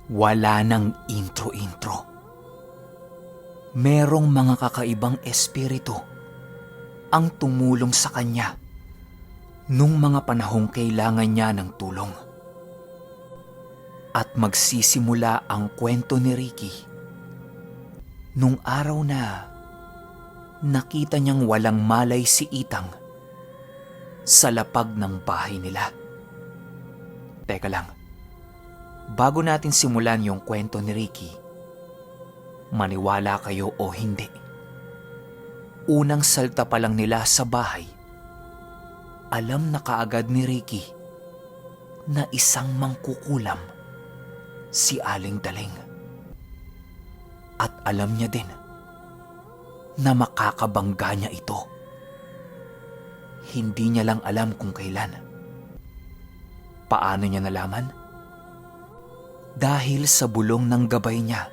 Wala nang intro-intro. Merong mga kakaibang espiritu ang tumulong sa kanya nung mga panahong kailangan niya ng tulong. At magsisimula ang kwento ni Ricky nung araw na nakita niyang walang malay si Itang sa lapag ng bahay nila. Teka lang. Bago natin simulan yung kwento ni Ricky, maniwala kayo o hindi, unang salta pa lang nila sa bahay, alam na kaagad ni Ricky na isang mangkukulam si Aling Daling. At alam niya din na makakabangga niya ito. Hindi niya lang alam kung kailan. Paano niya nalaman? Dahil sa bulong ng gabay niya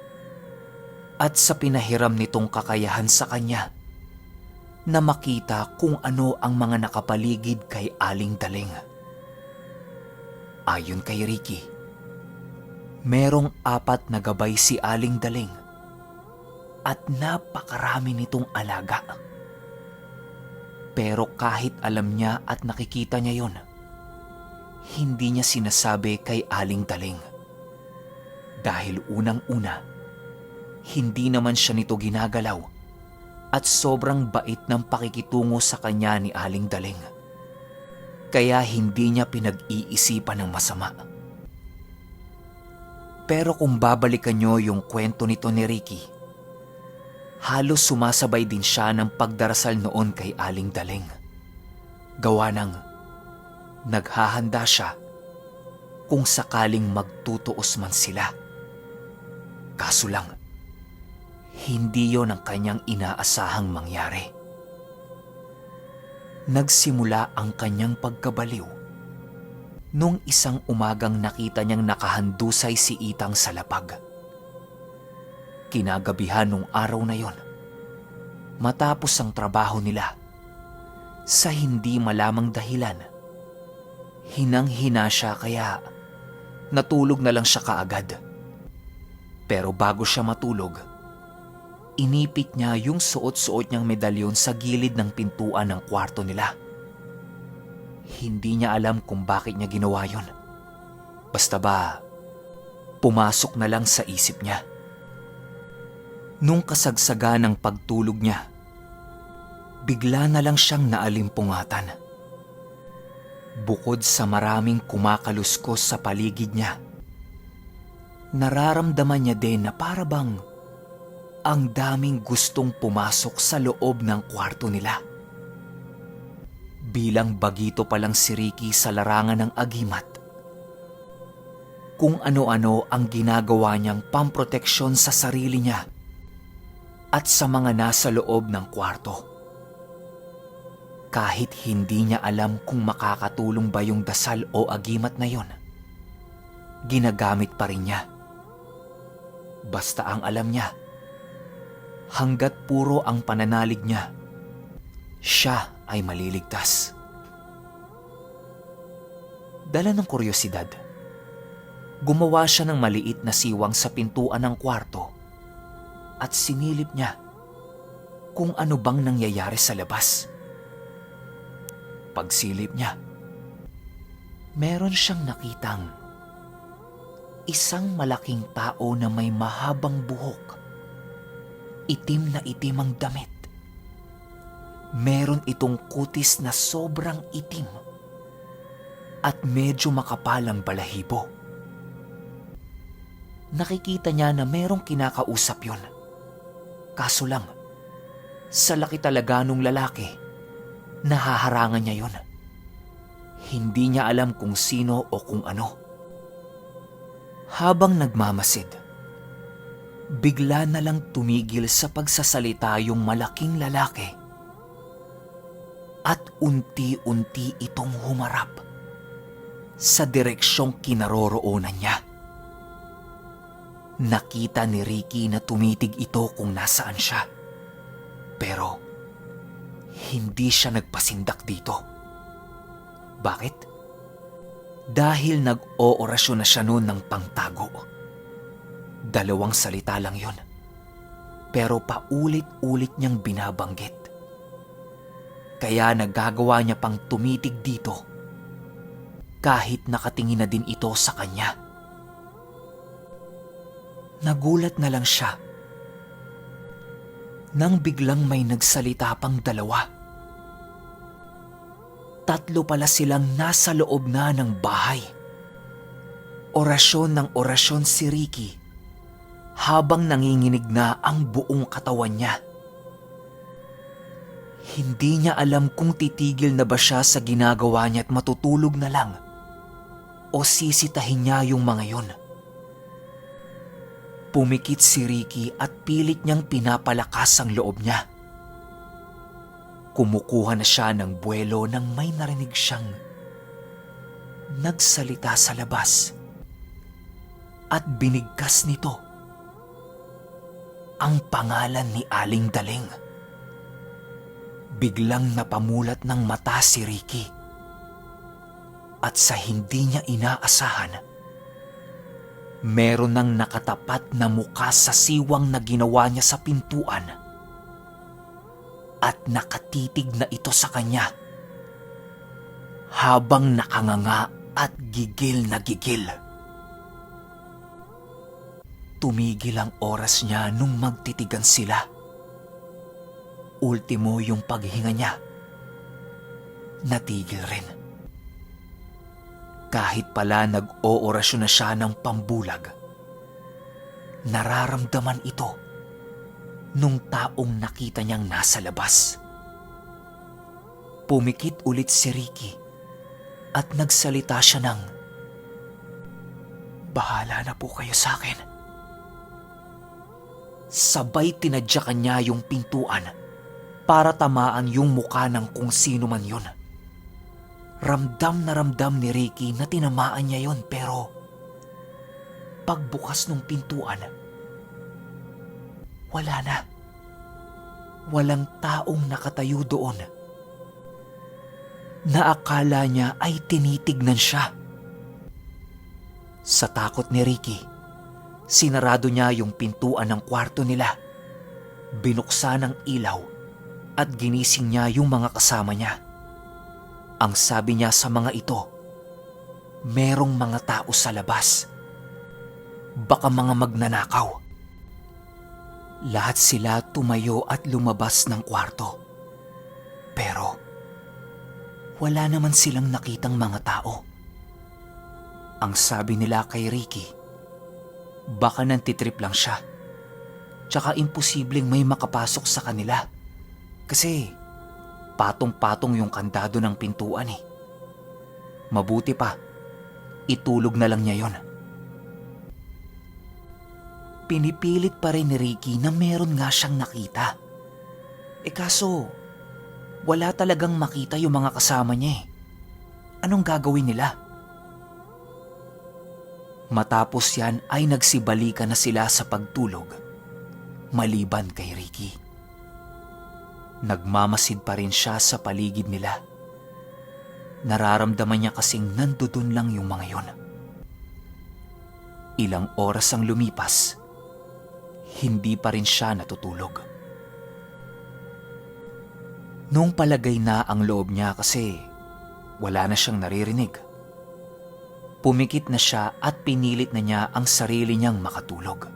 at sa pinahiram nitong kakayahan sa kanya na makita kung ano ang mga nakapaligid kay Aling Daling. Ayon kay Ricky, merong apat na gabay si Aling Daling at napakarami nitong alaga. Pero kahit alam niya at nakikita niya yon, hindi niya sinasabi kay Aling Daling. Dahil unang-una, hindi naman siya nito ginagalaw at sobrang bait ng pakikitungo sa kanya ni Aling Daling. Kaya hindi niya pinag-iisipan ng masama. Pero kung babalikan niyo yung kwento nito ni Ricky, halos sumasabay din siya ng pagdarasal noon kay Aling Daling. Gawa ng naghahanda siya kung sakaling magtutuos man sila. Kaso lang, hindi yon ang kanyang inaasahang mangyari. Nagsimula ang kanyang pagkabaliw nung isang umagang nakita niyang nakahandusay si Itang sa lapag. Kinagabihan nung araw na yon, matapos ang trabaho nila, sa hindi malamang dahilan, hinang-hina siya kaya natulog na lang siya kaagad. Pero bago siya matulog, inipit niya yung suot-suot niyang medalyon sa gilid ng pintuan ng kwarto nila. Hindi niya alam kung bakit niya ginawa yon. Basta ba, pumasok na lang sa isip niya. Nung kasagsagan ng pagtulog niya, bigla na lang siyang naalimpungatan. Bukod sa maraming kumakaluskos sa paligid niya, nararamdaman niya din na para bang ang daming gustong pumasok sa loob ng kwarto nila. Bilang bagito pa lang si Ricky sa larangan ng agimat, kung ano-ano ang ginagawa niyang pamproteksyon sa sarili niya at sa mga nasa loob ng kwarto. Kahit hindi niya alam kung makakatulong ba yung dasal o agimat na yon, ginagamit pa rin niya. Basta ang alam niya, hanggat puro ang pananalig niya, siya ay maliligtas. Dala ng kuryosidad, gumawa siya ng maliit na siwang sa pintuan ng kwarto at sinilip niya kung ano bang nangyayari sa labas. Pagsilip niya, meron siyang nakitang isang malaking tao na may mahabang buhok. Itim na itim ang damit. Meron itong kutis na sobrang itim at medyo makapal ang balahibo. Nakikita niya na merong kinakausap yon. Kaso lang, sa laki talaga nung lalaki, nahaharangan niya yon. Hindi niya alam kung sino o kung ano. Habang nagmamasid, bigla na lang tumigil sa pagsasalita yung malaking lalaki. At unti-unti itong humarap sa direksyong kinaroroonan niya. Nakita ni Ricky na tumitig ito kung nasaan siya. Pero hindi siya nagpasindak dito. Bakit? Dahil nag-oorasyon na siya noon ng pangtago. Dalawang salita lang yon. Pero paulit-ulit niyang binabanggit. Kaya nagagawa niya pang tumitig dito kahit nakatingin na din ito sa kanya. Nagulat na lang siya nang biglang may nagsalita pang dalawa. Tatlo pala silang nasa loob na ng bahay. Orasyon ng orasyon si Ricky habang nanginginig na ang buong katawan niya. Hindi niya alam kung titigil na ba siya sa ginagawa niya at matutulog na lang o sisitahin niya yung mga yon. Pumikit si Ricky at pilit niyang pinapalakas ang loob niya. Kumukuha na siya ng buwelo nang may narinig siyang nagsalita sa labas at binigkas nito ang pangalan ni Aling Daling. Biglang napamulat ng mata si Ricky at sa hindi niya inaasahan, meron nang nakatapat na mukha sa siwang na ginawa niya sa pintuan at nakatitig na ito sa kanya habang nakanganga at gigil na gigil. Tumigil ang oras niya nung magtitigan sila. Ultimo yung paghinga niya, natigil rin. Kahit pala nag-oorasyon na siya ng pambulag, nararamdaman ito nung taong nakita niyang nasa labas. Pumikit ulit si Ricky at nagsalita siya ng, "Bahala na po kayo sa akin." Sabay tinadyakan niya yung pintuan para tamaan yung mukha ng kung sino man yun. Ramdam na ramdam ni Ricky na tinamaan niya yon, pero pagbukas ng pintuan, wala na. Walang taong nakatayo doon na akala niya ay tinitignan siya. Sa takot ni Ricky, sinarado niya yung pintuan ng kwarto nila. Binuksan ang ilaw at ginising niya yung mga kasama niya. Ang sabi niya sa mga ito, merong mga tao sa labas. Baka mga magnanakaw. Lahat sila tumayo at lumabas ng kwarto. Pero wala naman silang nakitang mga tao. Ang sabi nila kay Ricky, baka nantitrip lang siya. Tsaka imposibleng may makapasok sa kanila. Kasi patong-patong yung kandado ng pintuan eh. Mabuti pa, itulog na lang niya yon. Pinipilit pa rin ni Ricky na meron nga siyang nakita. Eh kaso, wala talagang makita yung mga kasama niya eh. Anong gagawin nila? Matapos yan ay nagsibalikan na sila sa pagtulog, maliban kay Ricky. Nagmamasid pa rin siya sa paligid nila. Nararamdaman niya kasing nandudun lang yung mga yon. Ilang oras ang lumipas, hindi pa rin siya natutulog. Nung palagay na ang loob niya kasi wala na siyang naririnig, pumikit na siya at pinilit na niya ang sarili niyang makatulog.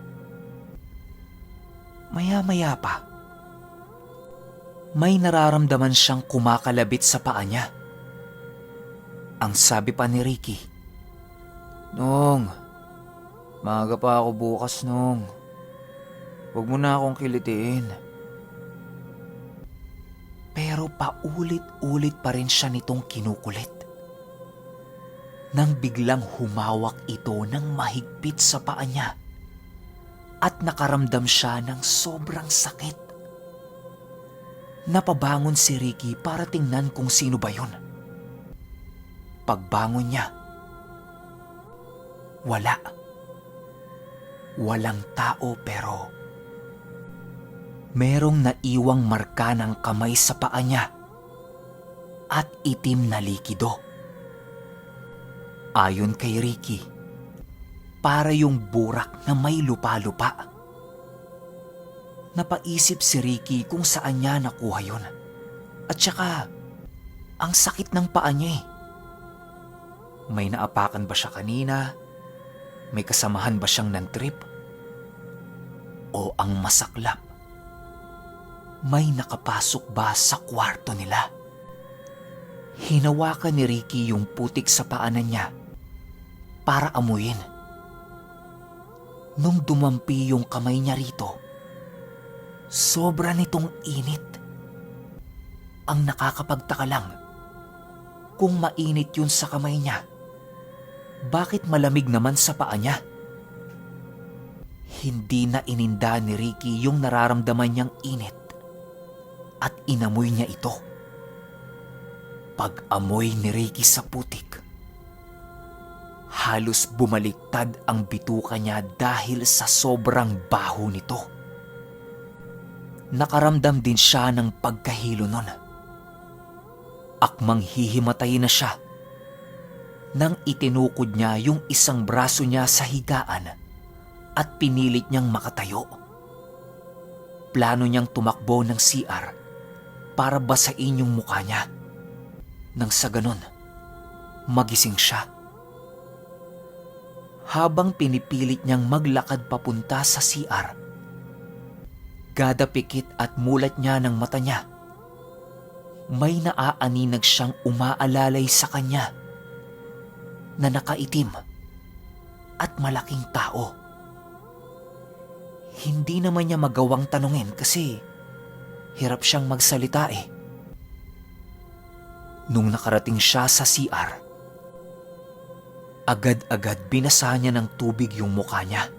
Maya-maya pa, may nararamdaman siyang kumakalabit sa paa niya. Ang sabi pa ni Ricky, "Nong, maaga pa ako bukas, Nong. Huwag mo na akong kilitiin." Pero paulit-ulit pa rin siya nitong kinukulit. Nang biglang humawak ito ng mahigpit sa paa niya at nakaramdam siya ng sobrang sakit. Napabangon si Ricky para tingnan kung sino ba yon. Pagbangon niya, wala. Walang tao, pero merong naiwang marka ng kamay sa paa niya at itim na likido. Ayon kay Ricky, Para yung burak na may lupa-lupa. Napaisip si Ricky kung saan niya nakuha yun. At saka, ang sakit ng paa niya eh. May naapakan ba siya kanina? May kasamahan ba siyang nantrip? O ang masaklap, may nakapasok ba sa kwarto nila? Hinawakan ni Ricky yung putik sa paanan niya para amuyin. Nung dumampi yung kamay niya rito, sobra nitong init. Ang nakakapagtaka lang, kung mainit yun sa kamay niya, bakit malamig naman sa paa niya? Hindi na ininda ni Ricky yung nararamdaman niyang init at inamoy niya ito. Pag-amoy ni Ricky sa putik, halos bumaliktad ang bituka niya dahil sa sobrang baho nito. Nakaramdam din siya ng pagkahilo nun. Akmang hihimatay na siya nang itinukod niya yung isang braso niya sa higaan at pinilit niyang makatayo. Plano niyang tumakbo ng CR para basain yung mukha niya. Nang sa ganon, magising siya. Habang pinipilit niyang maglakad papunta sa CR, gada pikit at mulat niya ng mata niya, may naaaninag siyang umaalalay sa kanya na nakaitim at malaking tao. Hindi naman niya magawang tanungin kasi hirap siyang magsalita eh. Nung nakarating siya sa CR, agad-agad binasa niya ng tubig yung mukha niya.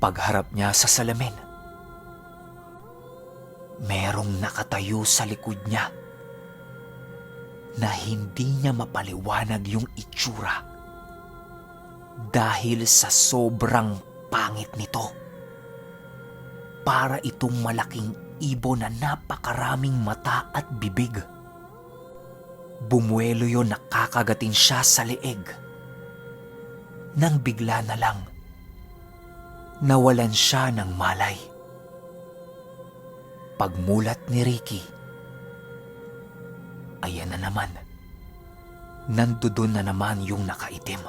Pagharap niya sa salamin, merong nakatayo sa likod niya na hindi niya mapaliwanag yung itsura dahil sa sobrang pangit nito. Para itong malaking ibon na napakaraming mata at bibig. Bumuelo yon na kakagatin siya sa leeg. Nang bigla na lang, nawalan siya ng malay. Pagmulat ni Ricky, ayan na naman. Nandoon na naman yung nakaitim.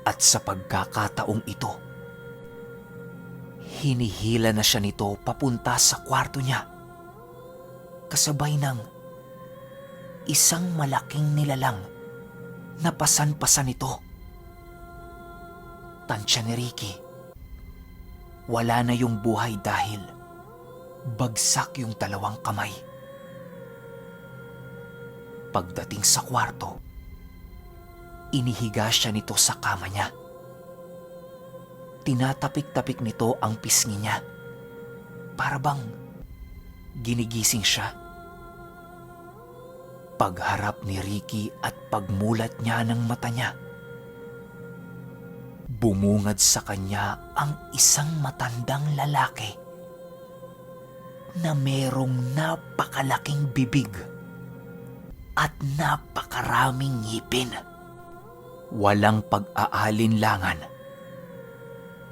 At sa pagkakataong ito, hinihila na siya nito papunta sa kwarto niya. Kasabay ng isang malaking nilalang na pasan-pasan nito. Tansya ni Ricky, wala na yung buhay dahil bagsak yung dalawang kamay. Pagdating sa kwarto, inihiga siya nito sa kama niya. Tinatapik-tapik nito ang pisngi niya. Para bang ginigising siya. Pagharap ni Ricky at pagmulat niya ng mata niya, bumungad sa kanya ang isang matandang lalaki na merong napakalaking bibig at napakaraming ngipin. Walang pag-aalinlangan.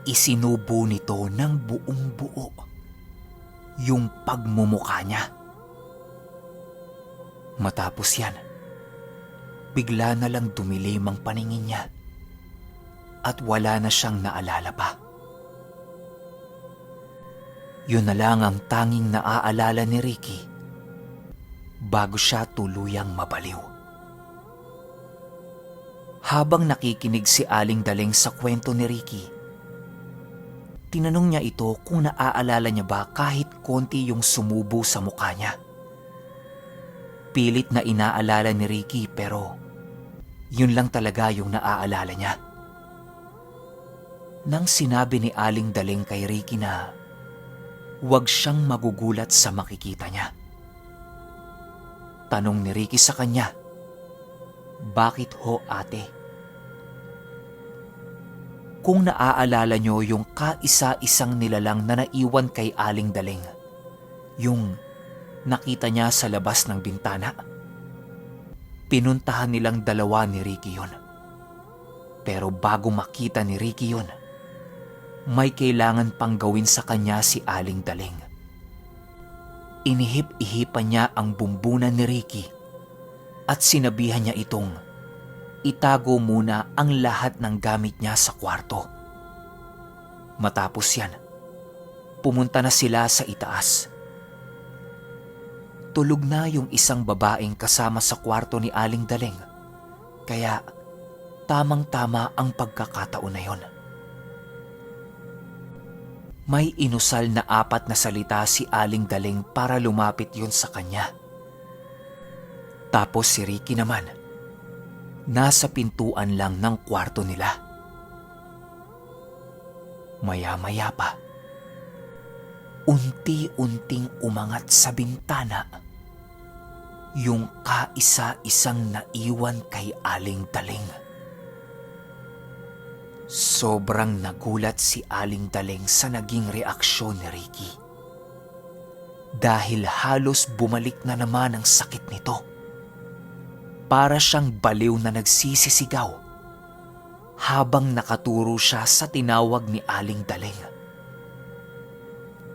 Isinubo nito ng buong buo yung pagmumukha niya. Matapos yan, bigla na lang dumilim ang paningin niya at wala na siyang naalala pa. Yun na lang ang tanging naaalala ni Ricky bago siya tuluyang mabaliw. Habang nakikinig si Aling Daling sa kwento ni Ricky, tinanong niya ito kung naaalala niya ba kahit konti yung sumubo sa mukha niya. Pilit na inaalala ni Ricky, pero yun lang talaga yung naaalala niya. Nang sinabi ni Aling Daling kay Ricky na huwag siyang magugulat sa makikita niya, tanong ni Ricky sa kanya, "Bakit ho, ate?" Kung naaalala nyo yung kaisa-isang nilalang na naiwan kay Aling Daling, yung nakita niya sa labas ng bintana, pinuntahan nilang dalawa ni Ricky yon. Pero bago makita ni Ricky yun, may kailangan pang gawin sa kanya si Aling Daling. Inihip-ihipan niya ang bumbunan ni Ricky at sinabihan niya itong itago muna ang lahat ng gamit niya sa kwarto. Matapos yan, pumunta na sila sa itaas. Tulog na yung isang babaeng kasama sa kwarto ni Aling Daling, kaya tamang-tama ang pagkakataon na yon. May inusal na apat na salita si Aling Daling para lumapit yun sa kanya. Tapos si Ricky naman, nasa pintuan lang ng kwarto nila. Maya-maya pa, unti-unting umangat sa bintana yung kaisa-isang naiwan kay Aling Daling. Sobrang nagulat si Aling Daling sa naging reaksyon ni Ricky, dahil halos bumalik na naman ang sakit nito. Para siyang baliw na nagsisisigaw habang nakaturo siya sa tinawag ni Aling Daling.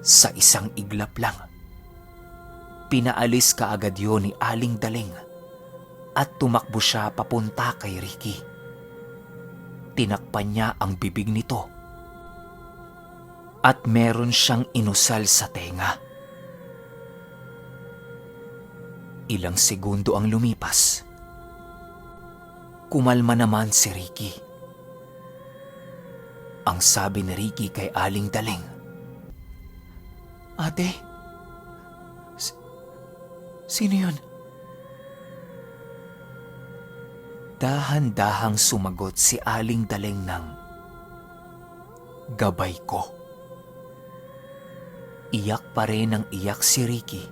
Sa isang iglap lang, pinaalis kaagad yun ni Aling Daling at tumakbo siya papunta kay Ricky. Tinakpan niya ang bibig nito at meron siyang inusal sa tenga. Ilang segundo ang lumipas, kumalma naman si Ricky. Ang sabi ni Ricky kay Aling Daling, "Ate, sino yun?" Dahan-dahang sumagot si Aling Daling ng, "Gabay ko." Iyak pa rin ang iyak si Ricky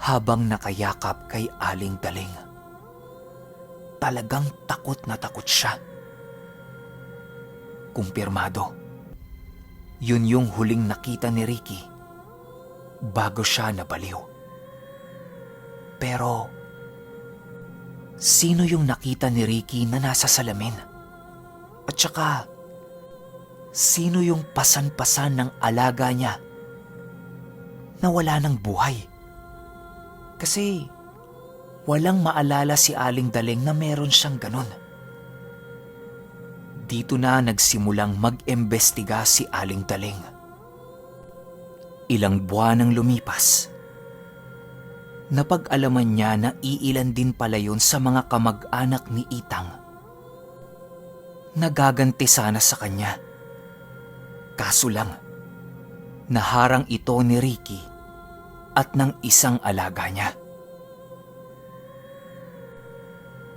habang nakayakap kay Aling Daling. Talagang takot na takot siya. Kumpirmado, yun yung huling nakita ni Ricky bago siya nabaliw. Pero sino yung nakita ni Ricky na nasa salamin? At saka, sino yung pasan-pasan ng alaga niya na wala ng buhay? Kasi walang maalala si Aling Daling na meron siyang ganun. Dito na nagsimulang mag-embestiga si Aling Daling. Ilang buwan ang lumipas, napag-alaman niya na iilan din pala yun sa mga kamag-anak ni Itang. Nagaganti sana sa kanya. Kaso lang, naharang ito ni Ricky at ng isang alaga niya.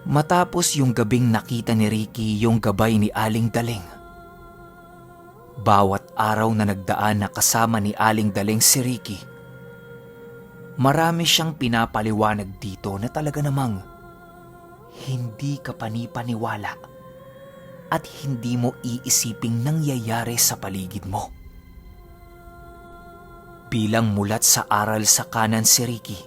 Matapos yung gabing nakita ni Ricky yung gabay ni Aling Daling, bawat araw na nagdaan na kasama ni Aling Daling si Ricky, marami siyang pinapaliwanag dito na talaga namang hindi ka panipaniwala at hindi mo iisiping nangyayari sa paligid mo. Bilang mulat sa aral sa kanan si Ricky,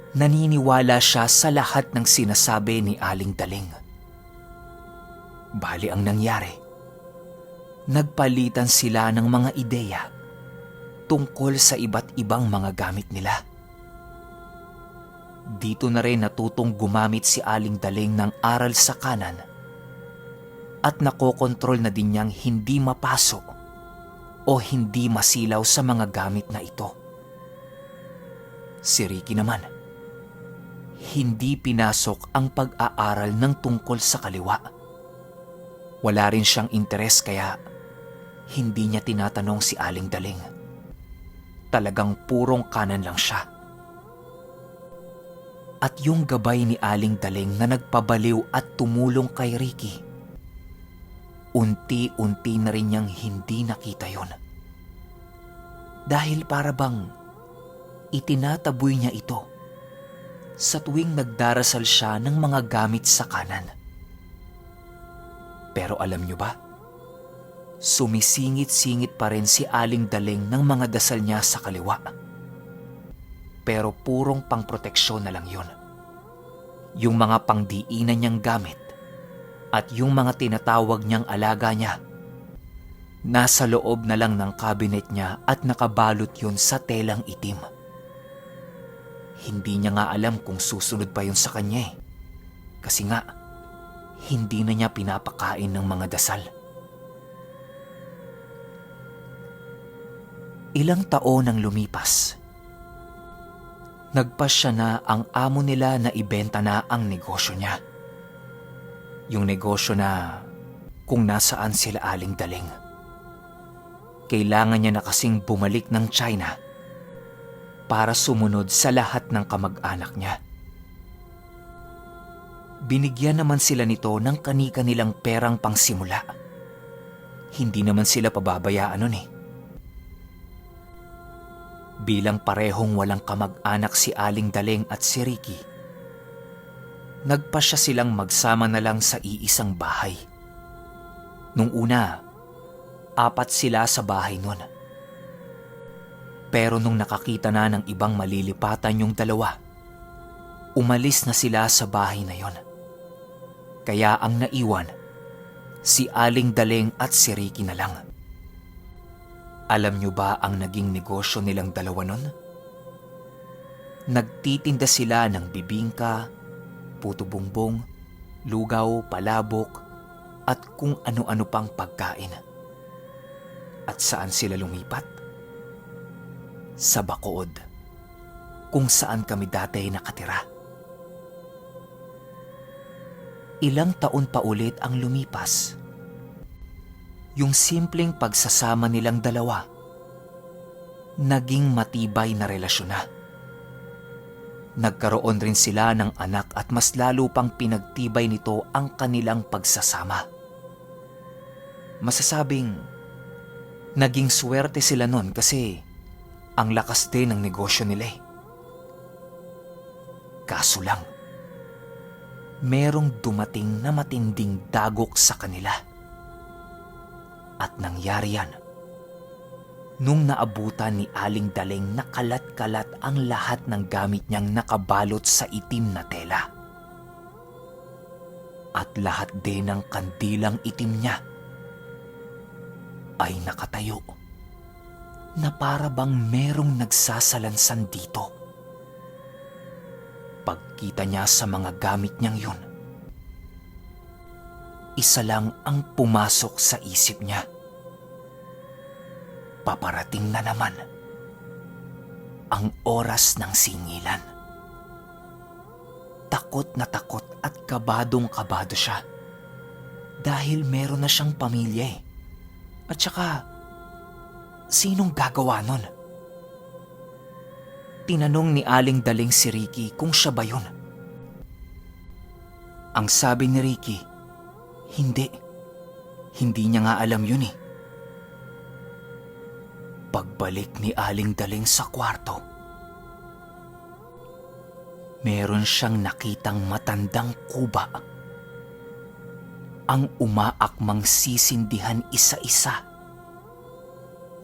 naniniwala siya sa lahat ng sinasabi ni Aling Daling. Bali ang nangyari, nagpalitan sila ng mga ideya tungkol sa iba't ibang mga gamit nila. Dito na rin natutong gumamit si Aling Daling ng aral sa kanan at nakokontrol na din niyang hindi mapasok o hindi masilaw sa mga gamit na ito. Si Ricky naman, hindi pinasok ang pag-aaral ng tungkol sa kaliwa. Wala rin siyang interes kaya hindi niya tinatanong si Aling Daling. Talagang purong kanan lang siya. At yung gabay ni Aling Daling na nagpabaliw at tumulong kay Ricky, unti-unti na rin niyang hindi nakita yon. Dahil para bang itinataboy niya ito sa tuwing nagdarasal siya ng mga gamit sa kanan. Pero alam niyo ba? Sumisingit-singit pa rin si Aling Daling ng mga dasal niya sa kaliwa. Pero purong pangproteksyon na lang yun. Yung mga pangdiinan niyang gamit At yung mga tinatawag niyang alaga niya, nasa loob na lang ng cabinet niya at nakabalot yun sa telang itim. Hindi niya nga alam kung susunod pa yun sa kanya eh. Kasi nga, hindi na niya pinapakain ng mga dasal. Ilang taon ang lumipas. Nagpasya na ang amo nila na ibenta na ang negosyo niya. Yung negosyo na kung nasaan sila Aling Daling. Kailangan niya na kasing bumalik ng China para sumunod sa lahat ng kamag-anak niya. Binigyan naman sila nito ng kani-kanilang perang pangsimula. Hindi naman sila pababayaan nun eh. Bilang parehong walang kamag-anak si Aling Daling at si Ricky, nagpasya silang magsama na lang sa iisang bahay. Nung una, 4 sila sa bahay nun. Pero nung nakakita na ng ibang malilipatan yung dalawa, umalis na sila sa bahay na yon. Kaya ang naiwan, si Aling Daling at si Ricky na lang. Alam nyo ba ang naging negosyo nilang dalawa nun? Nagtitinda sila ng bibingka, puto bumbong, lugaw, palabok, at kung ano-ano pang pagkain. At saan sila lumipat? Sa Bacood, kung saan kami dati nakatira. Ilang taon pa ulit ang lumipas. Yung simpleng pagsasama nilang dalawa, naging matibay na relasyon na. Nagkaroon rin sila ng anak at mas lalo pang pinagtibay nito ang kanilang pagsasama. Masasabing, naging swerte sila nun kasi ang lakas din ng negosyo nila eh. Kaso lang, merong dumating na matinding dagok sa kanila. At nangyari yan nung naabutan ni Aling Daling na kalat-kalat ang lahat ng gamit niyang nakabalot sa itim na tela. At lahat din ng kandilang itim niya ay nakatayo na para bang merong nagsasalansan dito. Pagkita niya sa mga gamit niyang yun, isa lang ang pumasok sa isip niya. Paparating na naman ang oras ng singilan. Takot na takot at kabadong-kabado siya dahil meron na siyang pamilya eh. At saka, sinong gagawa nun? Tinanong ni Aling Daling si Ricky kung siya ba yun. Ang sabi ni Ricky, hindi. Hindi niya nga alam yun eh. Pagbalik ni Aling Daling sa kwarto, meron siyang nakitang matandang kuba. Ang umaakmang sisindihan isa-isa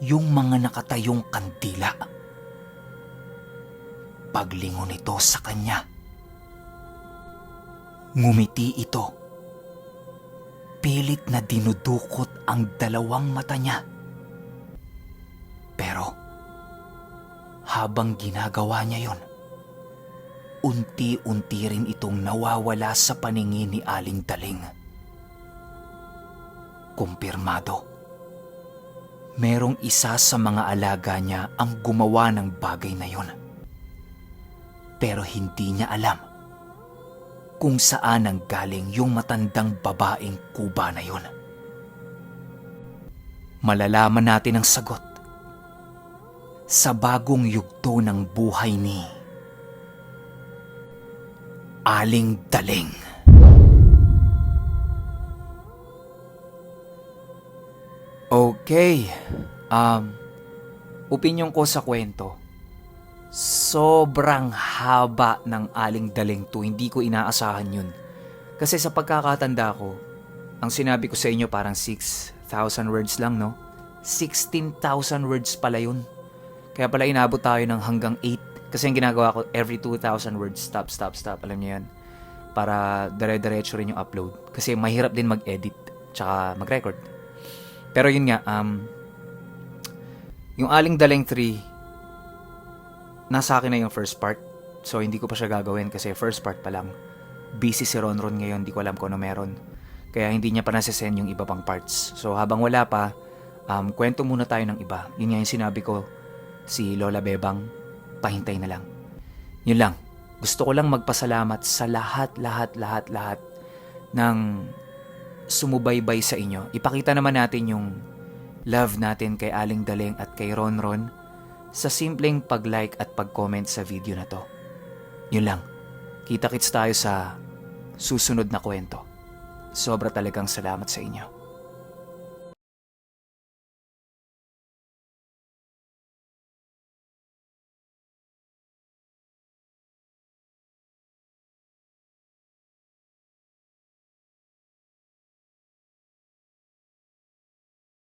yung mga nakatayong kandila. Paglingon nito sa kanya, ngumiti ito. Pilit na dinudukot ang dalawang mata niya. Pero habang ginagawa niya yon, unti-unti rin itong nawawala sa paningin ni Aling Daling. Kumpirmado. Merong isa sa mga alaga niya ang gumawa ng bagay na yon. Pero hindi niya alam kung saan ang galing yung matandang babaeng kuba na yon. Malalaman natin ang sagot sa bagong yugto ng buhay ni Aling Daling. Okay. Opinion ko sa kwento. Sobrang haba ng Aling Daling 2. Hindi ko inaasahan yun. Kasi sa pagkakatanda ko, ang sinabi ko sa inyo parang 6,000 words lang, no? 16,000 words pala yun. Kaya pala inabot tayo ng hanggang 8. Kasi ang ginagawa ko, every 2,000 words, stop, stop, stop. Alam niyo yan. Para dire-diretso rin yung upload. Kasi mahirap din mag-edit tsaka mag-record. Pero yun nga, yung Aling Daleng 3, nasa akin na yung first part. So, hindi ko pa siya gagawin kasi first part pa lang. Busy si Ronron ngayon, di ko alam kung ano meron. Kaya hindi niya pa nasisend yung iba pang parts. So, habang wala pa, kwento muna tayo ng iba. Yun nga yung sinabi ko, si Lola Bebang, pahintay na lang. Yun lang. Gusto ko lang magpasalamat sa lahat, lahat, lahat, lahat ng sumubaybay sa inyo. Ipakita naman natin yung love natin kay Aling Daleng at kay Ronron sa simpleng pag-like at pag-comment sa video na to. Yun lang. Kita-kits tayo sa susunod na kwento. Sobra talagang salamat sa inyo.